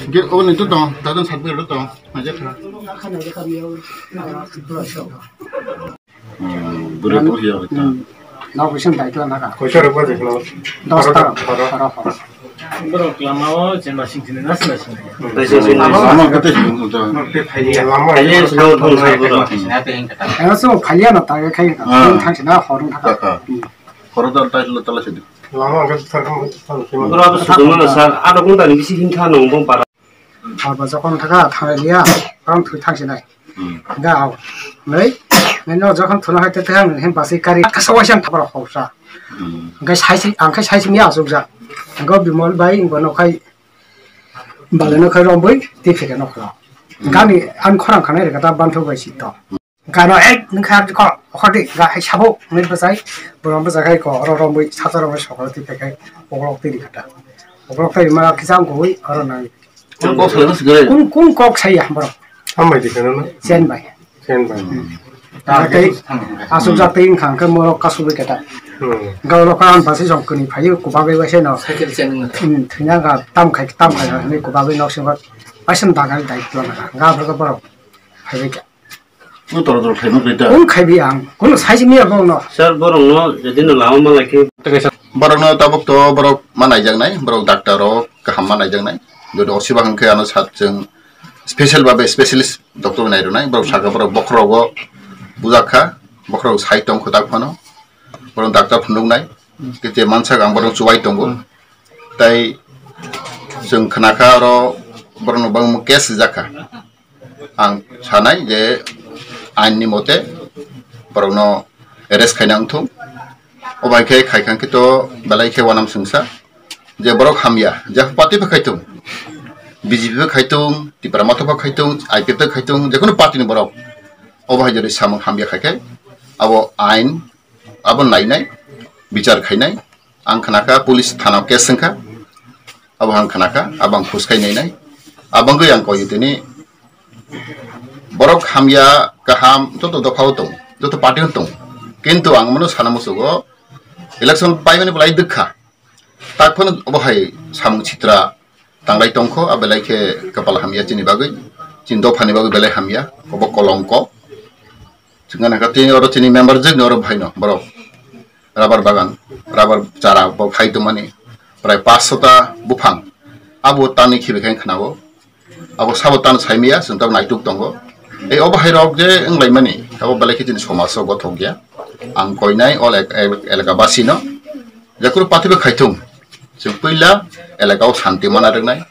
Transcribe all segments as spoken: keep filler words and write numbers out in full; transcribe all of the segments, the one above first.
Ge, oh, ni tu dong, dadon sat bui dong, aja kha. Hmm, bwrwi buhi ya ta. Hmm. Nok bisin dai kla naka. Koisa rok ba diklo? Dos ta. Khoro, khoro. Khoro, khoro. Borok lama o jenba sing sini nas nas. Lama kete sing sini ta. Lama. Ele sao thong sao borok. Ena so phalia na ta khai ka. Ah. Thang sina horung thaka. Taka. Hmm. Khoro dal tai lo tala sidi. Lama kete thang thang sima. Borok sudung na sar, ado kung tani bisi hin kha nong bong para. Abo jokhon thaka thangliya, tang thwi thangsinai. Hmm. Ga hao. Nei, nei no jokhon thuna hai te thang hin basi kari kasa waisa thapar hausa. Hmm. Ang khai sai, ang khai sai simi asuk ja. Ang go Bimol bai, ang go no khai, bale no khai romboi, ti pheke no khla. Hmm. Gani an khorang khanai re kata banthok bai sito. Gano ek nung kha ko hodi ga hai sabo ngai bwsai, borom bwsai khai ko oro romwi sata romwi sokro ti phai khai oglok twi kata. Oglok twi ma kisa goi oro nang. Kung kok salai mas gre. Kung, kung kok saya borok. Amai di kana na? Chen bai. Chen bai. Ta tei asuk jak tei wngkha hwnkhe morok kasubui kata. Hmm. Galo kha an basi jong kuni phayu kubagwi bai seno. Cycle chen wngkha. Hmm, thwina ga tam khai, tam khai ni kubagwi nok sing ba. Paisam dagal dai tla na ga borok. Phaibai kha. Kung toro toro khaima khe ta. Kung khaibi ang. Kung sai simi ang no. Sir, borok no, jadi no lama malai khe. Borok no tabuk to, borok ma naijaknai, borok doctor rok kaham ma naijaknai. Jodi osiba hwnkhe ano sat chwng special babe specialist doctor nai rwnai. Borok saka borok bokhorok o bujak kha, bokhorok sai tong kho tak phano. Borok doctor phunuknai, kete mansak ang borok chubai tongo. Tai chwng khna kha oro borok no bangma case rijak kha. Ang sanai je ain ni mote borokno arrest khaina wngthung. O bai khe khai kha khe to belai khe wanam swngsa je borok hamya, je party bo khai thung, B J P bo khai thung, Tipra Motha bo khai thung, I P F bo khai thung, je kunu party ni borok o bai jodi samung hamya khai khe abo ain abo nainai, bichar khainai. Ang khna kha police thana o case wngkha. Abo ang khna kha, abo ang khus khai nainai. Abangwi ang koi tini borok hamya, kaham, joto dopha o tong, joto party o tong. Kintu ang mano sana musugo election paimani belai dukha. Tak phano obo hai samung sitra tanglai tongkho, a belai khe kapal hamya chini bagwi, chini dophani bagwi belai hamya, obo kolongko. Chwngna kha tini oro chini member jwkni oro bhaino borok rubber bagan, rubber chara bo phai tongmani prai paanch sota buphang abo tani khibi khe khnago. Abo sabo tan saimiya chwng tabuk naituk tongo. Tei obo hai rok je wnglaimani abo belai khe chini somaj o gothok ya. Ang koinai ol ek-, ek-, elaka basino je kunu party bo khaithung chwng puila elaka o shanti mana rwnai,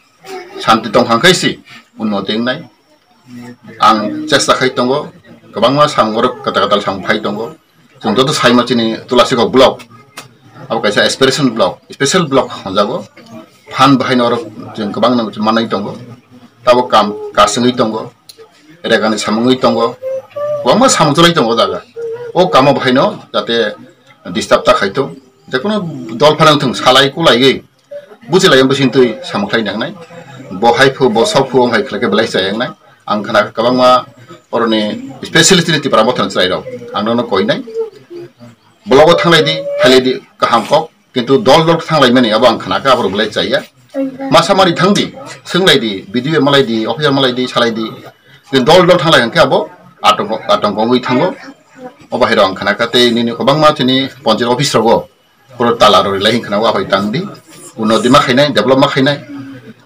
shanti tongkha khe si unnoti wngnai. Ang chesta khai tongo, kwbangma samung oro kwtal kwtal samung phai tongo. Chwng joto saima chini Tulasikok block, abo kaisa aspiration block, special block hwnjago. Phan bahaino oro chwng kwbangno manwi tongo. Tabuk kam kasungwi tongo, regani samungwi tongo, kwbangma samung chwlai tongo o jaga. O kamo bahaino jate disturb ta khaito, jekono dol phano wngthung salai kulaiwi buchilai bisingtwi samung khlai nangnai. Bo hai phu, bo sok phu, wng hai khlai khe belai chaya wngnai. Ang khna kwbangma oroni specialist ni Tipra Motha ni chwrai rok ang nono koi nai. Blogo thanglai di, phailai di, kaham kok. Kintu dol dol thanglai mani abo ang khna kha, abo rok belai chaya. Masa mari thang di, swnglai di, B D O malai di, officer malai di, salai di. Kintu dol dol thanglai hwnkhe abo atongko, atongko wngwi thango. Obo hai rok ang khna kha tei nini kwbangma chini panchayat office rogo. Puro tala rw rilai hinkhna wa bai tang di. Uno di ma khainai, develop ma khainai.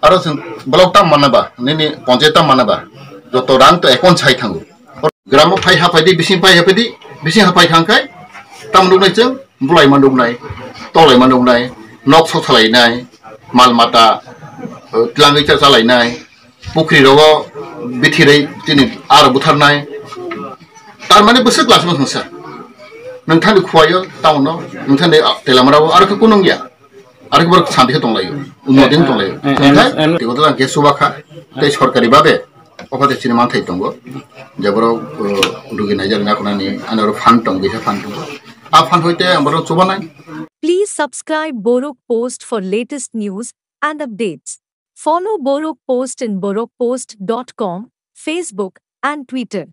Aro chwng block tam mana ba, nini panchayat tam mana ba. Joto rang to account sai thango. Gram o phai hapai di, bising phai hapai di, bising hapai thang kai. Tam nuk nai chwng, bulai ma nuk nai, tolai ma nuk nai, nok sok salai nai, mal mata, eh, tlangwi cha chalai nai. Pukri rogo bithirwi tini ar butharnai. Tar mane bwswk lasma thangsa. Nwng thani khuaio taono, nwng thani telamrao aro khe kunung ya. Aro khe borok santi khe tonglaio. Unodin tonglaio. Eh, eh, Nwng thai, eh, tei bodola khe chubakha. Tei sorkari babe. Ophate chini manthai tongo. Je borok, uh, rugi naijak nakunani, anoro fund tong, bisa fund tongo. A fund hoite ang borok chubanai. Please subscribe Borok Post for latest news and updates. Follow Borok Post in borok post dot com, Facebook, and Twitter.